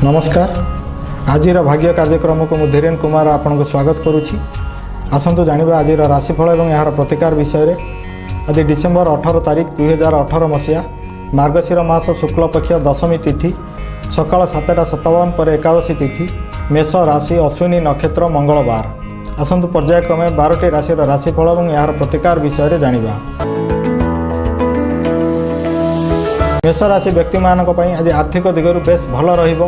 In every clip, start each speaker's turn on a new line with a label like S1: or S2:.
S1: ନମସ୍କାର। ଆଜିର ଭାଗ୍ୟ କାର୍ଯ୍ୟକ୍ରମକୁ ମୁଁ ଧୀରେନ କୁମାର ଆପଣଙ୍କୁ ସ୍ୱାଗତ କରୁଛି। ଆସନ୍ତୁ ଜାଣିବା ଆଜିର ରାଶିଫଳ ଏବଂ ଏହାର ପ୍ରତିକାର ବିଷୟରେ। ଆଜି ଡିସେମ୍ବର 18 ତାରିଖ, 2018 ମସିହା, ମାର୍ଗଶିର ମାସ ଶୁକ୍ଳପକ୍ଷ ଦଶମୀ ତିଥି, ସକାଳ 7:57 ପରେ ଏକାଦଶୀ ତିଥି, ମେଷ ରାଶି, ଅଶ୍ୱିନୀ ନକ୍ଷତ୍ର, ମଙ୍ଗଳବାର। ଆସନ୍ତୁ ପର୍ଯ୍ୟାୟକ୍ରମେ 12ଟି ରାଶିର ରାଶିଫଳ ଏବଂ ଏହାର ପ୍ରତିକାର ବିଷୟରେ ଜାଣିବା। ମେଷ ରାଶି ବ୍ୟକ୍ତିମାନଙ୍କ ପାଇଁ ଆଜି ଆର୍ଥିକ ଦିଗରୁ ବେଶ ଭଲ ରହିବ,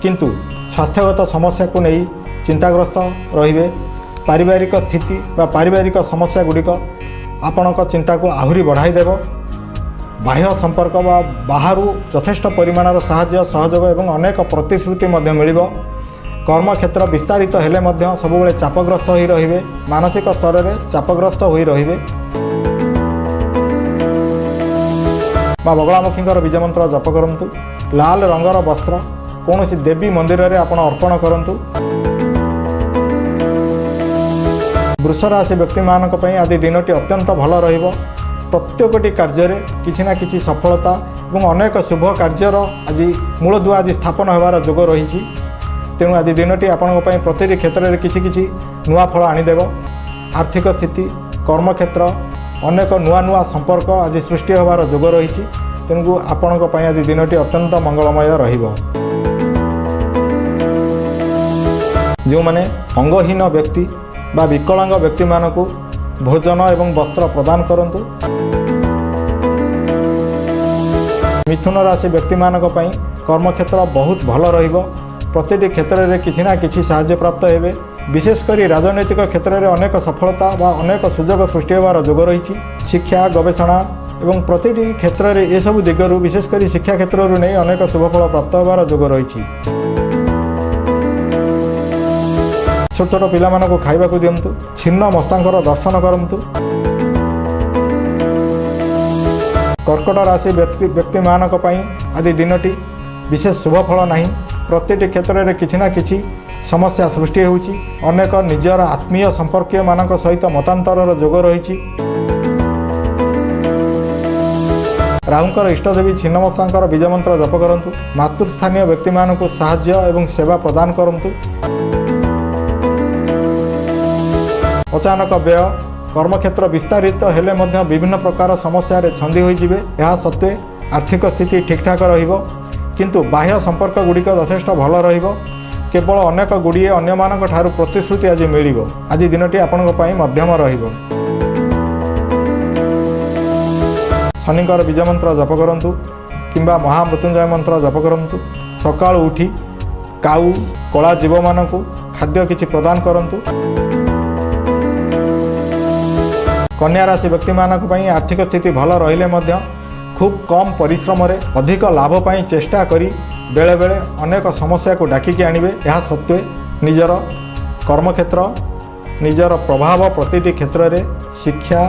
S1: କିନ୍ତୁ ସ୍ୱାସ୍ଥ୍ୟଗତ ସମସ୍ୟାକୁ ନେଇ ଚିନ୍ତାଗ୍ରସ୍ତ ରହିବେ। ପାରିବାରିକ ସ୍ଥିତି ବା ପାରିବାରିକ ସମସ୍ୟା ଗୁଡ଼ିକ ଆପଣଙ୍କ ଚିନ୍ତାକୁ ଆହୁରି ବଢ଼ାଇ ଦେବ। ବାହ୍ୟ ସମ୍ପର୍କ ବା ବାହାରୁ ଯଥେଷ୍ଟ ପରିମାଣର ସାହାଯ୍ୟ, ସହଯୋଗ ଏବଂ ଅନେକ ପ୍ରତିଶ୍ରୁତି ମଧ୍ୟ ମିଳିବ। କର୍ମକ୍ଷେତ୍ର ବିସ୍ତାରିତ ହେଲେ ମଧ୍ୟ ସବୁବେଳେ ଚାପଗ୍ରସ୍ତ ହୋଇ ରହିବେ। ମାନସିକ ସ୍ତରରେ ଚାପଗ୍ରସ୍ତ ହୋଇ ରହିବେ। ମା ବଗଳାମୁଖୀଙ୍କର ବୀଜମନ୍ତ୍ର ଜପ କରନ୍ତୁ। ଲାଲ ରଙ୍ଗର ବସ୍ତ୍ର କୌଣସି ଦେବୀ ମନ୍ଦିରରେ ଆପଣ ଅର୍ପଣ କରନ୍ତୁ। ବୃଷ ରାଶି ବ୍ୟକ୍ତିମାନଙ୍କ ପାଇଁ ଆଜି ଦିନଟି ଅତ୍ୟନ୍ତ ଭଲ ରହିବ। ପ୍ରତ୍ୟେକଟି କାର୍ଯ୍ୟରେ କିଛି ନା କିଛି ସଫଳତା ଏବଂ ଅନେକ ଶୁଭ କାର୍ଯ୍ୟର ଆଜି ମୂଳଦୁଆ ଆଜି ସ୍ଥାପନ ହେବାର ଯୋଗ ରହିଛି। ତେଣୁ ଆଜି ଦିନଟି ଆପଣଙ୍କ ପାଇଁ ପ୍ରତିଟି କ୍ଷେତ୍ରରେ କିଛି କିଛି ନୂଆ ଫଳ ଆଣିଦେବ। ଆର୍ଥିକ ସ୍ଥିତି, କର୍ମକ୍ଷେତ୍ର, ଅନେକ ନୂଆ ନୂଆ ସମ୍ପର୍କ ଆଜି ସୃଷ୍ଟି ହେବାର ଯୋଗ ରହିଛି। ତେଣୁ ଆପଣଙ୍କ ପାଇଁ ଆଜି ଦିନଟି ଅତ୍ୟନ୍ତ ମଙ୍ଗଳମୟ ରହିବ। ଯେଉଁମାନେ ଅଙ୍ଗହୀନ ବ୍ୟକ୍ତି ବା ବିକଳାଙ୍ଗ ବ୍ୟକ୍ତିମାନଙ୍କୁ ଭୋଜନ ଏବଂ ବସ୍ତ୍ର ପ୍ରଦାନ କରନ୍ତୁ। ମିଥୁନ ରାଶି ବ୍ୟକ୍ତିମାନଙ୍କ ପାଇଁ କର୍ମକ୍ଷେତ୍ର ବହୁତ ଭଲ ରହିବ। ପ୍ରତିଟି କ୍ଷେତ୍ରରେ କିଛି ନା କିଛି ସାହାଯ୍ୟ ପ୍ରାପ୍ତ ହେବେ। ବିଶେଷ କରି ରାଜନୈତିକ କ୍ଷେତ୍ରରେ ଅନେକ ସଫଳତା ବା ଅନେକ ସୁଯୋଗ ସୃଷ୍ଟି ହେବାର ଯୋଗ ରହିଛି। ଶିକ୍ଷା, ଗବେଷଣା ଏବଂ ପ୍ରତିଟି କ୍ଷେତ୍ରରେ ଏସବୁ ଦିଗରୁ, ବିଶେଷ କରି ଶିକ୍ଷା କ୍ଷେତ୍ରରୁ ନେଇ ଅନେକ ଶୁଭଫଳ ପ୍ରାପ୍ତ ହେବାର ଯୋଗ ରହିଛି। ଛୋଟ ଛୋଟ ପିଲାମାନଙ୍କୁ ଖାଇବାକୁ ଦିଅନ୍ତୁ। ଛିନ୍ନ ମସ୍ତାଙ୍କର ଦର୍ଶନ କରନ୍ତୁ। କର୍କଟ ରାଶି ବ୍ୟକ୍ତିମାନଙ୍କ ପାଇଁ ଆଜି ଦିନଟି ବିଶେଷ ଶୁଭଫଳ ନାହିଁ। ପ୍ରତିଟି କ୍ଷେତ୍ରରେ କିଛି ନା କିଛି ସମସ୍ୟା ସୃଷ୍ଟି ହେଉଛି। ଅନେକ ନିଜର ଆତ୍ମୀୟ ସମ୍ପର୍କୀୟମାନଙ୍କ ସହିତ ମତାନ୍ତରର ଯୋଗ ରହିଛି। ରାହୁଙ୍କର ଇଷ୍ଟଦେବୀ ଛିନ୍ନମସ୍ତାଙ୍କର ବୀଜମନ୍ତ୍ର ଜପ କରନ୍ତୁ। ମାତୃସ୍ଥାନୀୟ ବ୍ୟକ୍ତିମାନଙ୍କୁ ସାହାଯ୍ୟ ଏବଂ ସେବା ପ୍ରଦାନ କରନ୍ତୁ। ଅଚାନକ ବ୍ୟୟ, କର୍ମକ୍ଷେତ୍ର ବିସ୍ତାରିତ ହେଲେ ମଧ୍ୟ ବିଭିନ୍ନ ପ୍ରକାର ସମସ୍ୟାରେ ଛନ୍ଦି ହୋଇଯିବେ। ଏହା ସତ୍ତ୍ୱେ ଆର୍ଥିକ ସ୍ଥିତି ଠିକ୍ଠାକ୍ ରହିବ, କିନ୍ତୁ ବାହ୍ୟ ସମ୍ପର୍କ ଗୁଡ଼ିକ ଯଥେଷ୍ଟ ଭଲ ରହିବ। କେବଳ ଅନେକ ଗୁଡ଼ିଏ ଅନ୍ୟମାନଙ୍କ ଠାରୁ ପ୍ରତିଶ୍ରୁତି ଆଜି ମିଳିବ। ଆଜି ଦିନଟି ଆପଣଙ୍କ ପାଇଁ ମଧ୍ୟମ ରହିବ। ଶନିଙ୍କର ବୀଜମନ୍ତ୍ର ଜପ କରନ୍ତୁ କିମ୍ବା ମହାମୃତ୍ୟୁଞ୍ଜୟ ମନ୍ତ୍ର ଜପ କରନ୍ତୁ। ସକାଳୁ ଉଠି କାଉ, କଳା ଜୀବମାନଙ୍କୁ ଖାଦ୍ୟ କିଛି ପ୍ରଦାନ କରନ୍ତୁ। କନ୍ୟା ରାଶି ବ୍ୟକ୍ତିମାନଙ୍କ ପାଇଁ ଆର୍ଥିକ ସ୍ଥିତି ଭଲ ରହିଲେ ମଧ୍ୟ ଖୁବ୍ କମ୍ ପରିଶ୍ରମରେ ଅଧିକ ଲାଭ ପାଇଁ ଚେଷ୍ଟା କରି ବେଳେବେଳେ ଅନେକ ସମସ୍ୟାକୁ ଡାକିକି ଆଣିବେ। ଏହା ସତ୍ତ୍ୱେ ନିଜର କର୍ମକ୍ଷେତ୍ର, ନିଜର ପ୍ରଭାବ ପ୍ରତିଟି କ୍ଷେତ୍ରରେ, ଶିକ୍ଷା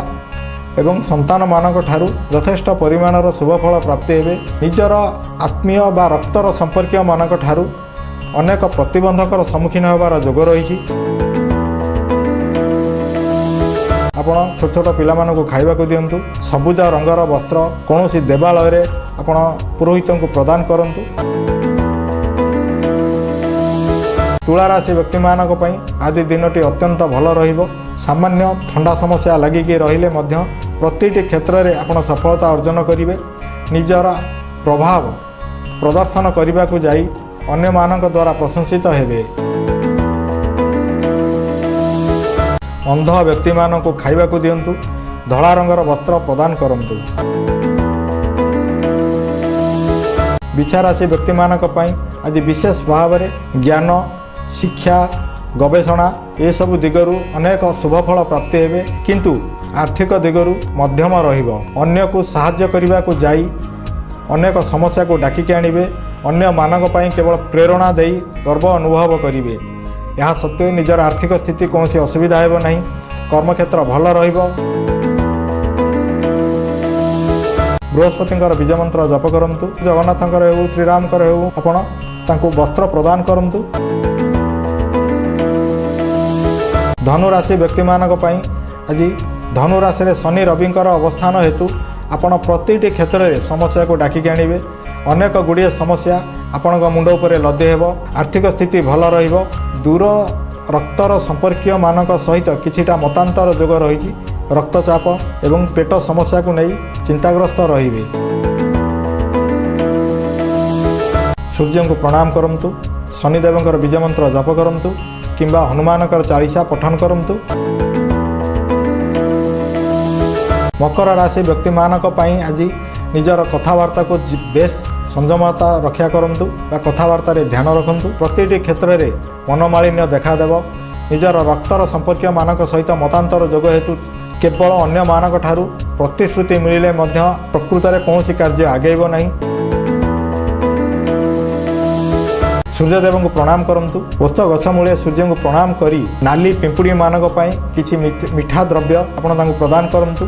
S1: ଏବଂ ସନ୍ତାନମାନଙ୍କ ଠାରୁ ଯଥେଷ୍ଟ ପରିମାଣର ଶୁଭଫଳ ପ୍ରାପ୍ତି ହେବେ। ନିଜର ଆତ୍ମୀୟ ବା ରକ୍ତର ସମ୍ପର୍କୀୟମାନଙ୍କ ଠାରୁ ଅନେକ ପ୍ରତିବନ୍ଧକର ସମ୍ମୁଖୀନ ହେବାର ଯୋଗ ରହିଛି। ଆପଣ ଛୋଟ ଛୋଟ ପିଲାମାନଙ୍କୁ ଖାଇବାକୁ ଦିଅନ୍ତୁ। ସବୁଜ ରଙ୍ଗର ବସ୍ତ୍ର କୌଣସି ଦେବାଳୟରେ ଆପଣ ପୁରୋହିତଙ୍କୁ ପ୍ରଦାନ କରନ୍ତୁ। ତୁଳା ରାଶି ବ୍ୟକ୍ତିମାନଙ୍କ ପାଇଁ ଆଜି ଦିନଟି ଅତ୍ୟନ୍ତ ଭଲ ରହିବ। ସାମାନ୍ୟ ଥଣ୍ଡା ସମସ୍ୟା ଲାଗିକି ରହିଲେ ମଧ୍ୟ ପ୍ରତିଟି କ୍ଷେତ୍ରରେ ଆପଣ ସଫଳତା ଅର୍ଜନ କରିବେ। ନିଜର ପ୍ରଭାବ ପ୍ରଦର୍ଶନ କରିବାକୁ ଯାଇ ଅନ୍ୟମାନଙ୍କ ଦ୍ୱାରା ପ୍ରଶଂସିତ ହେବେ। ଅନ୍ଧ ବ୍ୟକ୍ତିମାନଙ୍କୁ ଖାଇବାକୁ ଦିଅନ୍ତୁ। ଧଳା ରଙ୍ଗର ବସ୍ତ୍ର ପ୍ରଦାନ କରନ୍ତୁ। ବିଛା ରାଶି ବ୍ୟକ୍ତିମାନଙ୍କ ପାଇଁ ଆଜି ବିଶେଷ ଭାବରେ ଜ୍ଞାନ, ଶିକ୍ଷା, ଗବେଷଣା ଏସବୁ ଦିଗରୁ ଅନେକ ଶୁଭଫଳ ପ୍ରାପ୍ତି ହେବେ, କିନ୍ତୁ ଆର୍ଥିକ ଦିଗରୁ ମଧ୍ୟମ ରହିବ। ଅନ୍ୟକୁ ସାହାଯ୍ୟ କରିବାକୁ ଯାଇ ଅନେକ ସମସ୍ୟାକୁ ଡାକିକି ଆଣିବେ। ଅନ୍ୟମାନଙ୍କ ପାଇଁ କେବଳ ପ୍ରେରଣା ଦେଇ ଗର୍ବ ଅନୁଭବ କରିବେ। ଏହା ସତ୍ତ୍ୱେ ନିଜର ଆର୍ଥିକ ସ୍ଥିତି କୌଣସି ଅସୁବିଧା ହେବ ନାହିଁ। କର୍ମକ୍ଷେତ୍ର ଭଲ ରହିବ। ବୃହସ୍ପତିଙ୍କର ବୀଜମନ୍ତ୍ର ଜପ କରନ୍ତୁ। ଜଗନ୍ନାଥଙ୍କର ହେଉ, ଶ୍ରୀରାମଙ୍କର ହେଉ, ଆପଣ ତାଙ୍କୁ ବସ୍ତ୍ର ପ୍ରଦାନ କରନ୍ତୁ। ଧନୁରାଶି ବ୍ୟକ୍ତିମାନଙ୍କ ପାଇଁ ଆଜି ଧନୁରାଶିରେ ଶନି ରବିଙ୍କର ଅବସ୍ଥାନ ହେତୁ ଆପଣ ପ୍ରତିଟି କ୍ଷେତ୍ରରେ ସମସ୍ୟାକୁ ଡାକିକି ଆଣିବେ। ଅନେକ ଗୁଡ଼ିଏ ସମସ୍ୟା ଆପଣଙ୍କ ମୁଣ୍ଡ ଉପରେ ଲଦି ହେବ। ଆର୍ଥିକ ସ୍ଥିତି ଭଲ ରହିବ। ଦୂର ରକ୍ତର ସମ୍ପର୍କୀୟମାନଙ୍କ ସହିତ କିଛିଟା ମତାନ୍ତର ଯୋଗ ରହିଛି। ରକ୍ତଚାପ ଏବଂ ପେଟ ସମସ୍ୟାକୁ ନେଇ ଚିନ୍ତାଗ୍ରସ୍ତ ରହିବେ। ସୂର୍ଯ୍ୟଙ୍କୁ ପ୍ରଣାମ କରନ୍ତୁ, ଶନିଦେବଙ୍କର ବୀଜମନ୍ତ୍ର ଜପ କରନ୍ତୁ କିମ୍ବା ହନୁମାନଙ୍କର ଚାଳିଶା ପଠନ କରନ୍ତୁ। ମକର ରାଶି ବ୍ୟକ୍ତିମାନଙ୍କ ପାଇଁ ଆଜି ନିଜର କଥାବାର୍ତ୍ତାକୁ ବେଶ ସଂଯମତା ରକ୍ଷା କରନ୍ତୁ ବା କଥାବାର୍ତ୍ତାରେ ଧ୍ୟାନ ରଖନ୍ତୁ। ପ୍ରତିଟି କ୍ଷେତ୍ରରେ ମନୋମାଳିନ୍ୟ ଦେଖାଦେବ। ନିଜର ରକ୍ତର ସମ୍ପର୍କୀୟମାନଙ୍କ ସହିତ ମତାନ୍ତର ଯୋଗ ହେତୁ କେବଳ ଅନ୍ୟମାନଙ୍କ ଠାରୁ ପ୍ରତିଶ୍ରୁତି ମିଳିଲେ ମଧ୍ୟ ପ୍ରକୃତରେ କୌଣସି କାର୍ଯ୍ୟ ଆଗେଇବ ନାହିଁ। ସୂର୍ଯ୍ୟଦେବଙ୍କୁ ପ୍ରଣାମ କରନ୍ତୁ। ଓସ୍ତ ଗଛ ମୂଳେ ସୂର୍ଯ୍ୟଙ୍କୁ ପ୍ରଣାମ କରି ନାଲି ପିମ୍ପୁଡ଼ିମାନଙ୍କ ପାଇଁ କିଛି ମିଠା ଦ୍ରବ୍ୟ ଆପଣ ତାଙ୍କୁ ପ୍ରଦାନ କରନ୍ତୁ।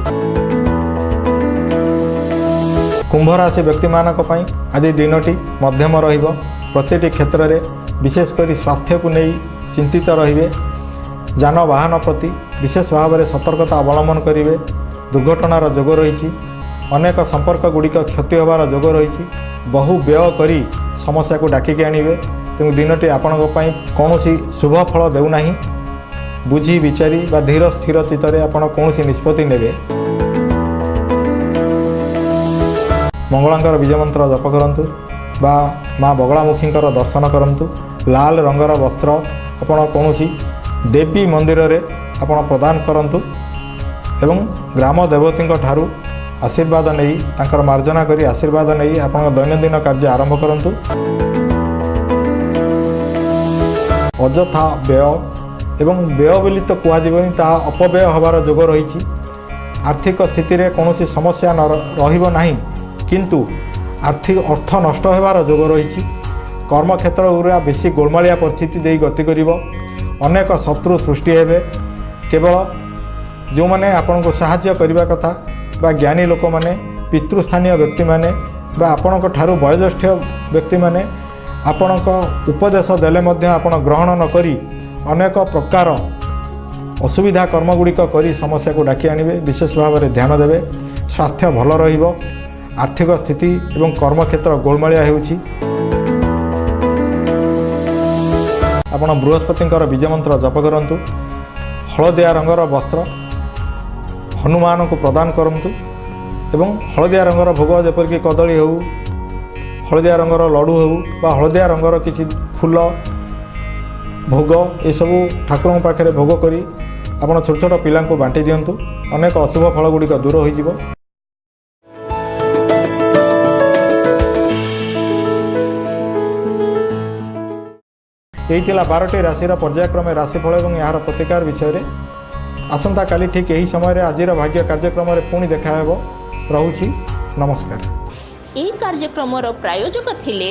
S1: କୁମ୍ଭ ରାଶି ବ୍ୟକ୍ତିମାନଙ୍କ ପାଇଁ ଆଜି ଦିନଟି ମଧ୍ୟମ ରହିବ। ପ୍ରତିଟି କ୍ଷେତ୍ରରେ ବିଶେଷ କରି ସ୍ୱାସ୍ଥ୍ୟକୁ ନେଇ ଚିନ୍ତିତ ରହିବେ। ଯାନବାହନ ପ୍ରତି ବିଶେଷ ଭାବରେ ସତର୍କତା ଅବଲମ୍ବନ କରିବେ। ଦୁର୍ଘଟଣାର ଯୋଗ ରହିଛି। ଅନେକ ସମ୍ପର୍କ ଗୁଡ଼ିକ କ୍ଷତି ହେବାର ଯୋଗ ରହିଛି। ବହୁ ବ୍ୟୟ କରି ସମସ୍ୟାକୁ ଡାକିକି ଆଣିବେ। ତେଣୁ ଦିନଟି ଆପଣଙ୍କ ପାଇଁ କୌଣସି ଶୁଭ ଫଳ ଦେଉନାହିଁ। ବୁଝି ବିଚାରି ବା ଧୀର ସ୍ଥିର ଚିତ୍ତରେ ଆପଣ କୌଣସି ନିଷ୍ପତ୍ତି ନେବେ। ମଙ୍ଗଳାଙ୍କର ବୀଜମନ୍ତ୍ର ଜପ କରନ୍ତୁ ବା ମା ବଗଳାମୁଖୀଙ୍କର ଦର୍ଶନ କରନ୍ତୁ। ଲାଲ ରଙ୍ଗର ବସ୍ତ୍ର ଆପଣ କୌଣସି ଦେବୀ ମନ୍ଦିରରେ ଆପଣ ପ୍ରଦାନ କରନ୍ତୁ ଏବଂ ଗ୍ରାମ ଦେବତୀଙ୍କ ଠାରୁ ଆଶୀର୍ବାଦ ନେଇ, ତାଙ୍କର ମାର୍ଜନା କରି ଆଶୀର୍ବାଦ ନେଇ ଆପଣଙ୍କ ଦୈନନ୍ଦିନ କାର୍ଯ୍ୟ ଆରମ୍ଭ କରନ୍ତୁ। ଅଯଥା ବ୍ୟୟ ଏବଂ ବ୍ୟୟ ବୋଲି ତ କୁହାଯିବନି, ତାହା ଅପବ୍ୟୟ ହେବାର ଯୋଗ ରହିଛି। ଆର୍ଥିକ ସ୍ଥିତିରେ କୌଣସି ସମସ୍ୟା ନ ରହିବ ନାହିଁ, କିନ୍ତୁ ଆର୍ଥିକ ଅର୍ଥ ନଷ୍ଟ ହେବାର ଯୋଗ ରହିଛି। କର୍ମକ୍ଷେତ୍ର ଗୁଡ଼ା ବେଶୀ ଗୋଳମାଳିଆ ପରିସ୍ଥିତି ଦେଇ ଗତି କରିବ। ଅନେକ ଶତ୍ରୁ ସୃଷ୍ଟି ହେବେ। କେବଳ ଯେଉଁମାନେ ଆପଣଙ୍କୁ ସାହାଯ୍ୟ କରିବା କଥା ବା ଜ୍ଞାନୀ ଲୋକମାନେ, ପିତୃସ୍ଥାନୀୟ ବ୍ୟକ୍ତିମାନେ ବା ଆପଣଙ୍କ ଠାରୁ ବୟୋଜ୍ୟେଷ୍ଠ ବ୍ୟକ୍ତିମାନେ ଆପଣଙ୍କ ଉପଦେଶ ଦେଲେ ମଧ୍ୟ ଆପଣ ଗ୍ରହଣ ନ କରି ଅନେକ ପ୍ରକାର ଅସୁବିଧା କର୍ମଗୁଡ଼ିକ କରି ସମସ୍ୟାକୁ ଡାକି ଆଣିବେ। ବିଶେଷ ଭାବରେ ଧ୍ୟାନ ଦେବେ। ସ୍ୱାସ୍ଥ୍ୟ ଭଲ ରହିବ। ଆର୍ଥିକ ସ୍ଥିତି ଏବଂ କର୍ମକ୍ଷେତ୍ର ଗୋଳମାଳିଆ ହେଉଛି। ଆପଣ ବୃହସ୍ପତିଙ୍କର ବୀଜମନ୍ତ୍ର ଜପ କରନ୍ତୁ। ହଳଦିଆ ରଙ୍ଗର ବସ୍ତ୍ର ହନୁମାନଙ୍କୁ ପ୍ରଦାନ କରନ୍ତୁ ଏବଂ ହଳଦିଆ ରଙ୍ଗର ଭୋଗ, ଯେପରିକି କଦଳୀ ହେଉ, ହଳଦିଆ ରଙ୍ଗର ଲଡ଼ୁ ହେଉ ବା ହଳଦିଆ ରଙ୍ଗର କିଛି ଫୁଲ ଭୋଗ, ଏସବୁ ଠାକୁରଙ୍କ ପାଖରେ ଭୋଗ କରି ଆପଣ ଛୋଟ ଛୋଟ ପିଲାଙ୍କୁ ବାଣ୍ଟି ଦିଅନ୍ତୁ। ଅନେକ ଅଶୁଭ ଫଳ ଗୁଡ଼ିକ ଦୂର ହୋଇଯିବ। ଏହି ଥିଲା 12ଟି ରାଶିର ପର୍ଯ୍ୟାୟକ୍ରମେ ରାଶିଫଳ ଏବଂ ଏହାର ପ୍ରତିକାର ବିଷୟରେ। ଆସନ୍ତାକାଲି ଠିକ୍ ଏହି ସମୟରେ ଆଜିର ଭାଗ୍ୟ କାର୍ଯ୍ୟକ୍ରମରେ ପୁଣି ଦେଖାହେବ। ରହୁଛି, ନମସ୍କାର।
S2: ଏହି କାର୍ଯ୍ୟକ୍ରମର ପ୍ରାୟୋଜକ ଥିଲେ